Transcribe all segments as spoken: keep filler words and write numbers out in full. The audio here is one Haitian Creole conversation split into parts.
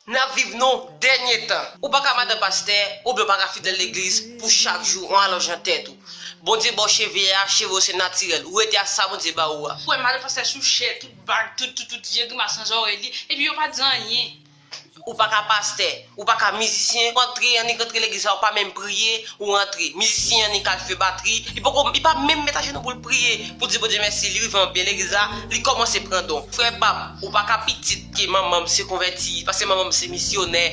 N ap viv nan dènye tan. Ou pa ka madan pastè, oubyen ou pa ka fidèl legliz pou chak jou, on alonj nan tèt ou. Bondye ba w cheve a, cheve w se natirèl. Ou rete a sa Bondye ba ou a. Ou wè madan pastè sou chè, tout bag, tout, tout, tout vye grimas nan zòrèy li, epi yo pa di anyen. Ou pa ka pastè, ou pa ka mizisyen, ou antre, annik antre legliz la, ou pa menm priye, ou antre. Mizisyen annik al fè batri, li poko, li pa menm met ajenou pou l priye, pou di Bondye mèsi, li rive anbyen legliz la, li kòmanse pran don. Frè pa m, ou pa ka pitit ke manman m se konvèti, paske manman m se misyonè.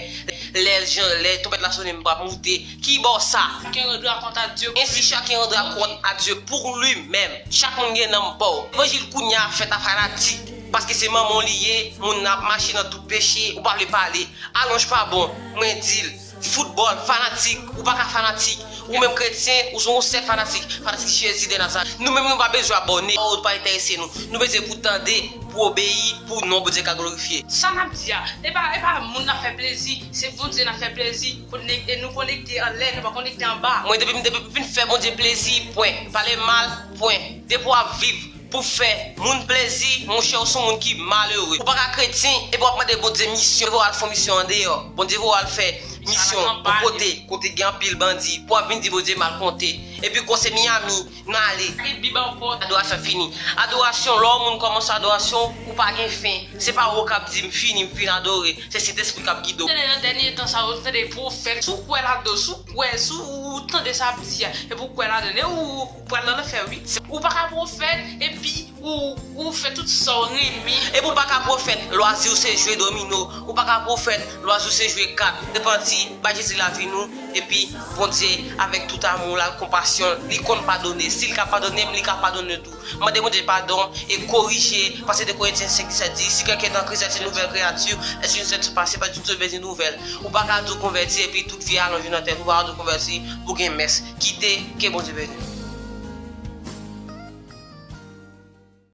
Lè jan, lè twonpèt la sonnen, m pral moute. Ki ba w sa? Chacun rendra compte à Dieu. Ainsi chacun rendra compte à Dieu pour lui-même. Chak moun gen nanm pa w. Levanjil kounye a fèt a fanatik. Paske se manman w li ye, moun nan ap mache nan tout peche, ou pa vle pale. Alonj pa bon, mwen di l. Foutbòl, fanatik, ou pa ka fanatik. Ou menm kretyen, ou se yon sèt fanatik. Fanatik Jezi de Nazarèt. Nou menm nou pa bezwen abòne, ou pa enterese nou. Nou bezwen pou tande, pou obeyi, pou non Bondye ka glorifye. Sa n ap di a, e pa, e pa moun n ap fè plezi, se Bondye n ap fè plezi. Konek-, e nou konekte anlè, nou pa konekte anba. Mwen depi m, depi m fin fè Bondye plezi, pwen. Pale mal, pwen. Depi w ap viv pou fè moun plezi, monchè, ou se yon moun ki malere. Ou pa ka kretyen, epi w ap mande Bondye misyon. Bondye voye w al fè yon misyon andeyò. Bondye voye w al fè misyon yon kote, kote gen anpil bandi. Pou w ap vin di Bondye mal konte. Epi kò se Miami, n ale. Gen Bib ankò. Adorasyon fini. Adorasyon, lè yon moun kòmanse adorasyon, ou pa gen fen. Se pa ou k ap di m fini, m fin adore. Se Sentespri k ap gide w. Tande nan dènye tan sa yo, tande pwofèt. Si w kwè ladan, si w kwè, si w tande sa ap di a, epi w kwè ladan, e ou, ou pral nan lanfè, wi. Ou pa ka pwofèt, epi ou, ou fè tout sa w renmen. Epi ou pa ka pwofèt, lwazi w se jwe domino. Ou pa ka pwofèt, lwazi w se jwe kat. Repanti, bay Jezi lavi nou, epi Bondye, avèk tout amou l, konpasyon l, li konn padone. Si l ka padone m, li ka padone tou. Mande Bondye padon e korije, paske de Korentyen senk disèt di, si quelqu'un est en Christ, c'est une nouvelle créature, les choses anciennes sont passées, voici toutes choses deviennent nouvelles. Ou pa ka di w konvèti epi tout vye alonje nan tèt ou, ou pa ka di w konvèti pou gen mès. Kite, ke Bondye beni.